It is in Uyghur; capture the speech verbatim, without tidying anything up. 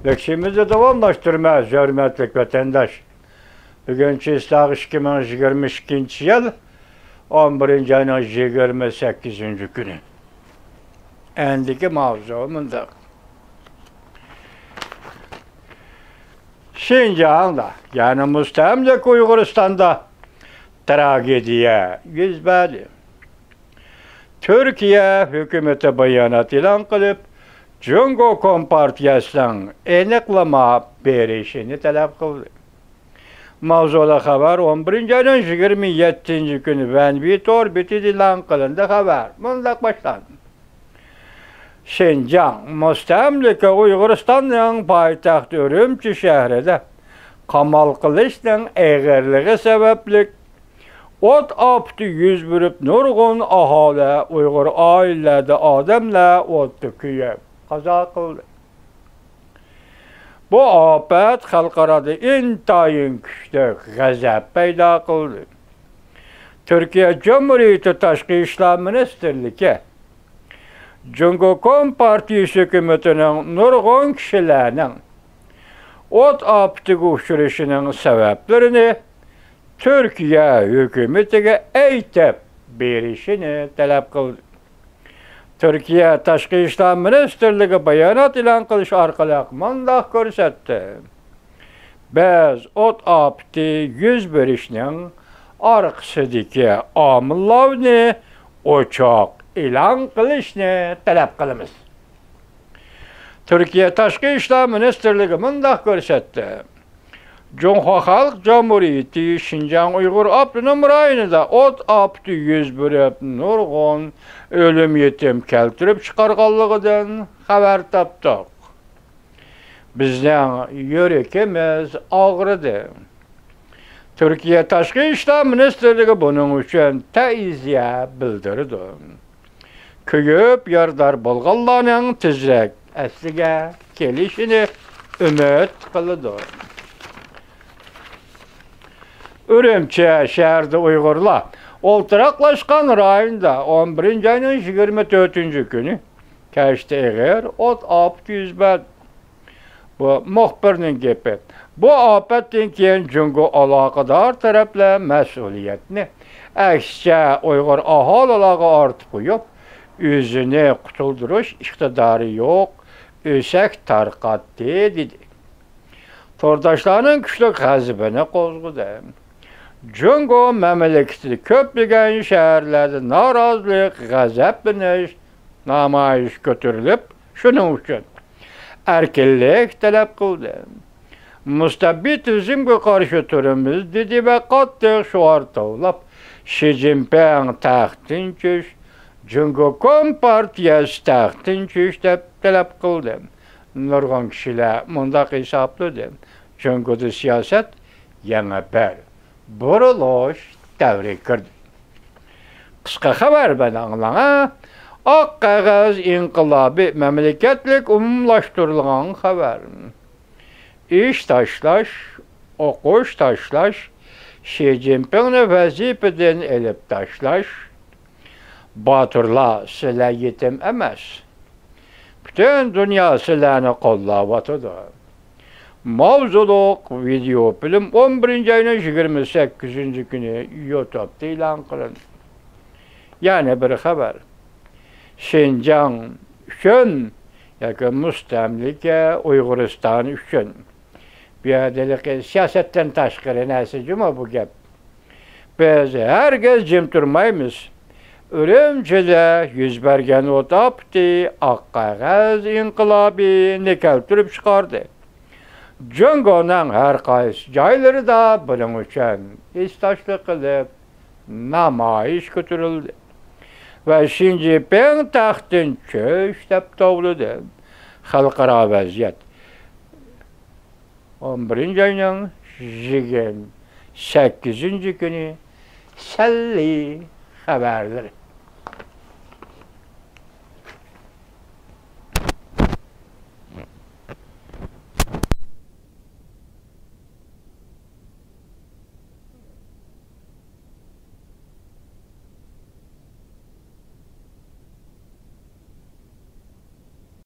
لېكسىيەمىزنى داۋاملاشتۇرىمىز، ھۆرمەتلىك ۋەتەنداش. بۈگۈن چىسلاغ ئىككى مىڭ يىگىرمە ئىككىنچى يىل، ئون بىرىنچى ئاينىڭ يىگىرمە سەككىزىنچى كۈنى. ئەندىكى ماۋزۇ مۇنداق. شىنجاڭدا، يەنى مۇستەملىكە ئۇيغۇرىستاندا تراگېدىيە يۈز بەردى. تۈركىيە ھۆكۈمىتى بايانات ئېلان قىلىپ، جۇڭگو كومپارتىيەسىنىڭ ئېنىقلىما بېرىشىنى تەلەپ قىلدى. ماۋزۇلۇق خەۋەر ئون بىرىنچى ئاينىڭ يىگىرمە يەتتىنچى كۈنى ۋەنۋى تور بېتىدە ئېلان قىلىندى. خەۋەر مۇنداق باشلاندى. شىنجاڭ، مۇستەملىكە ئۇيغۇرىستاننىڭ پايتەختى ئۈرۈمچى شەھىرىدە قامال قىلىشنىڭ ئېغىرلىقى سەۋەبلىك ئوت ئاپىتى يۈز بېرىپ، نۇرغۇن ئاھالى، ئۇيغۇر ئائىلىلەردە ئادەملەر ئوتتا كۆيۈپ، قازا قىلدى. بۇ ئاپەت خەلقئارادا ئىنتايىن كۈچلۈك غەزەپ پەيدا قىلدى. تۈركىيە جۇمھۇرىيىتى تاشقى ئىشلار مىنىستىرلىكى جۇڭگو كومپارتىيىسى ھۆكۈمىتىنىڭ نۇرغۇن كىشىلەرنىڭ ئوت ئاپىتىگە ئۇچرىشىنىڭ سەۋەبلىرىنى تۈركىيە ھۆكۈمىتىگە ئېيتىپ بېرىشىنى تەلەپ قىلدى. تۈركىيە تاشقى ئىشلار مىنىستىرلىكى بايانات ئېلان قىلىش ئارقىلىق مۇنداق كۆرسەتتى: بىز ئوت ئاپىتى يۈز بېرىشنىڭ ئارقىسىدىكى ئامىللارنى ئوچۇق ئېلان قىلىشنى تەلەپ قىلىمىز. تۈركىيە تاشقى ئىشلار مىنىستىرلىكى مۇنداق كۆرسەتتى: جۇڭخۇا خەلق جۇمھۇرىيىتى شىنجاڭ ئۇيغۇر ئاپتونوم رايونىدا ئوت ئاپىتى يۈز بېرىپ، نۇرغۇن ئۆلۈم يېتىم كەلتۈرۈپ چىقارغانلىقىدىن خەۋەر تاپتۇق. بىزنىڭ يۈرىكىمىز ئاغرىدى. تۈركىيە تاشقى ئىشلار مىنىستىرلىكى بۇنىڭ ئۈچۈن تەئەزىيە بىلدۈرىدۇ. كۆيۈپ يارىدار بولغانلارنىڭ تېزرەك ئەسلىگە كېلىشىنى ئۈمىد قىلىدۇ. ئۈرۈمچى شەھىرىدە ئۇيغۇرلار ئولتۇراقلاشقان رايوندا ئون بىرىنچى ئاينىڭ يىگىرمە تۆتىنچى كۈنى كەچتە ئېغىر ئوت ئاپىتى يۈز بەردى. بۇ مۇخبىرنىڭ گېپى. بۇ ئاپەتتىن كېيىن جۇڭگو ئالاقىدار تەرەپلەر مەسئۇلىيەتنى، ئەكسىچە، ئۇيغۇر ئاھالىلەرگە ئارتىپ قويۇپ، ئۆزىنى قۇتۇلدۇرۇش ئىقتىدارى يوق ئۆسەك تارقاتتى، دېدى. تورداشلارنىڭ كۈچلۈك غەزىپىنى قوزغىدى. جۇڭگو مەملىكىتىدە كۆپلىگەن شەھەرلەردە نارازىلىق، غەزەپلىنىش نامايىشى كۆتۈرۈلۈپ، شۇنىڭ ئۈچۈن ئەركىنلىك تەلەپ قىلدى. مۇستەبىت تۈزۈمگە قارشى تۇرىمىز، دېدى ۋە قاتتىق شوئار توۋلاپ، شى جىنپىڭ تەختتىن چۈش، جۇڭگو كومپارتىيەسى تەختتىن چۈش، دەپ تەلەپ قىلدى. نۇرغۇن كىشىلەر مۇنداق ھېسابلىدى: جۇڭگودا سىياسەت يېڭى بىر بۇرۇلۇش دەۋرىگە كىردى. قىسقا خەۋەر بىلەن ئاڭلاڭ، ھە؟ ئاق قەغەز ئىنقىلابى مەملىكەتلىك ئومۇملاشتۇرۇلغان خەۋەر. ئىش تاشلاش، ئوقۇش تاشلاش، شى جىنپىڭنى ۋەزىپىدىن ئېلىپ تاشلاش. باتۇرلار، سىلەر يېتىم ئەمەس. پۈتۈن دۇنيا سىلەرنى قوللاۋاتىدۇ. ماۋزۇلۇق ۋىدېئو فىلىم ئون بىرىنچى ئاينىڭ يىگىرمە سەككىزىنچى كۈنى يۇتۇبتا ئېلان قىلىندى. يەنە بىر خەۋەر. شىنجاڭ ئۈچۈن ياكى مۇستەملىكە ئۇيغۇرىستان ئۈچۈن. بۇ يەردە ھېلىقى سىياسەتتىن تاشقىرى نەرسە جۇمۇ بۇ گەپ. بىز ھەرگىز جىم تۇرمايمىز. ئۈرۈمچىدە يۈز بەرگەن ئوت ئاپىتى ئاق قەغەز ئىنقىلابىنى كەلتۈرۈپ چىقاردى. جۇڭگونىڭ ھەر قايسى جايلىرىدا بۇنىڭ ئۈچۈن ھېسداشلىق قىلىپ نامايىش كۆتۈرۈلدى ۋە شى جىنپىڭ تەختتىن چۈش دەپ توۋلىدى. خەلقئارا ۋەزىيەت. ئون بىرىنچى ئاينىڭ يىگىرمە سەككىزىنچى كۈنى سەللى خەۋەرلىرى.